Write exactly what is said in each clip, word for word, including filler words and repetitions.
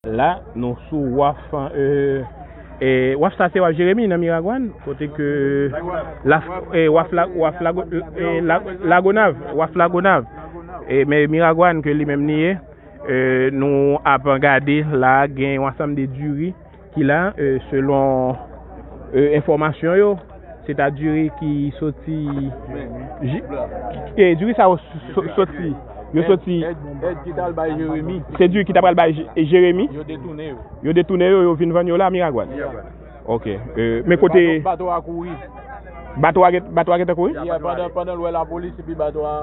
La, nou sou waf, e, e, waf sa se waf Jeremi nan Miragwàn, kote ke la, e, waf la, waf Lago-, e, la, Lagonav, waf Lagonav. E, men Miragwàn ke li menm li ye, e, nou ap gade la, gen yon ansanm de diri ki la, e, selon, e, enfòmasyon yo, se ta diri ki soti, ji-, e, diri sa yo so-, soti, yo soti, Èd, Èd ki t al bay Jeremi. Se diri ki ta pral bay Je-, Jeremi. Yo detounen yo. Yo detounen yo, yo vin vann yo la, Miragwàn. Miragwàn. Ok. E, men kote bato, bato a kouri. Bato a gen, bato a gentan kouri? Yeah, pandan, pandan l wè lapolis, epi bato a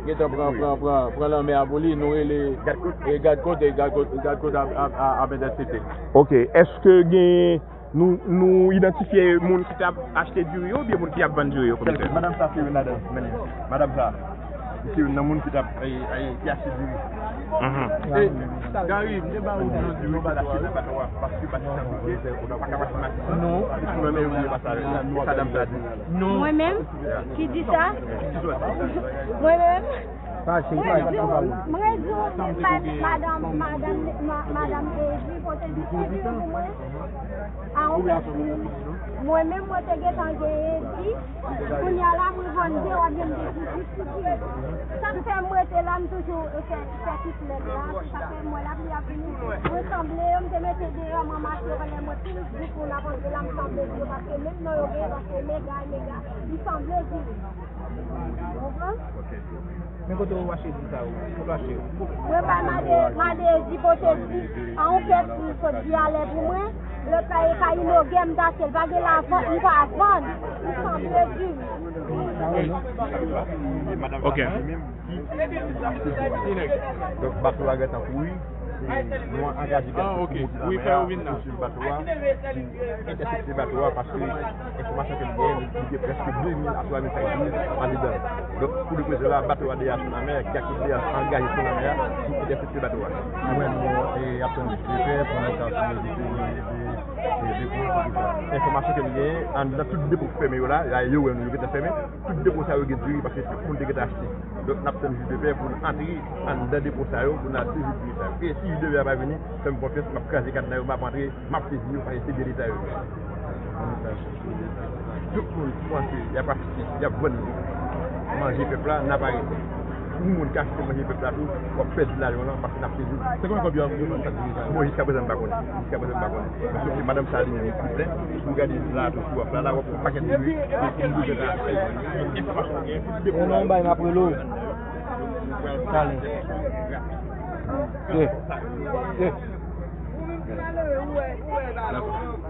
gentan pran, pran, pran, pran lanmè a pou li, nou rele, e, gadkòt, e, gadkòt, gadkòt ap, ap, ap, ap entèsepte. Ok. Èske gen, nou, nou idantifye moun ki t ap achte diri yo oubyen moun ki ap vann diri yo, komisè? Madanm sa se youn ladan, men madanm sa, se youn nan moun ki t ap, e, e, ki achte diri. Mhm. E, Gary, m te ba ou non diri bato a, wi. Paske bato a bouke, ou pa ka pase Matisan. Non. Sou lanmè yo ye pase avè l. Sa dam sa di. Non. Mwen menm? Ki di sa? Mwen menm? Mwen di w, mwen di w, madanm, madanm, ma-, madanm Dezi pote di figi pou mwen. A, yon kèk moun. Mwen menm, mwen te gentan genyen di. Kounye a la, mwen vann de, w ap jwenn de figi, figi. Sa k fè m rete la, m toujou fè, fè tout lèd la. Se sa k fè m wè lapli ap vini. Mwen sanble, m te mete deyò, m ranmase yo, pandan mwen pil bout moun ap antre la, m sanble di yo, paske menm non yo genyen, paske mega, mega, m sanble di yo. Ou konprann? Ok. Men kote w achte di sa yo? Kote w achte yo? Mwen bay made, made di pote di, an yon kèk moun sot di alè pou mwen, lòt la e ka inogè m t achte l, pa gen lavan, m pa vann, m sanble di. Ok. Donk, bato a gentan kouri. E nou angaje kèk moun ki nan lanmè a pou swiv bato a, pou entèsepte bato a, paske enfòmasyon ke m genyen, li gen prèske de mil a twa mil sak viv andedan. Donk, pou leprezan la, bato a deja sou lanmè, kèk moun deja angaje sou lanmè a pou entèsepte bato a. Mwen, nou, e, ap tann de pè pou nou ka fè de, de, de, de, de, enfòmasyon ke m genyen, anndan tout depo k fèmen yo la, la, yo wè nou, yo gentan fèmen. Tout depo sa yo gen diri paske tout moun te gentan achte. Donk, n ap tann jij de pè pou l antre anndan depo sa yo, pou n al sezi diri sa yo. E si jij de pè a pa vini, fè m konfyans, m ap kraze kadna yo, m ap antre, m ap sezi yo, paske se byen leta yo ye. Tout moun ki panse y ap achte, y ap vann manje pèp la, n ap arete. Pou moun ki achte manje pèp la tou, w ap pèdi lajan w lan, paske n ap sezi. Se konbyen kòb yo ap vann sak diri sa yo? Bon, jiska prezan, m pa konnen. Jiska prezan, m pa konnen. Men sòf ke madanm sa li menm, li plen. Si w gade la tou, sou waf la, la, w ap wè yon pakèt diri. Enfòmasyon gen, tout depo. Ou nan yon bay, m ap rele w. Talè. Yeah. Yeah. Dakò.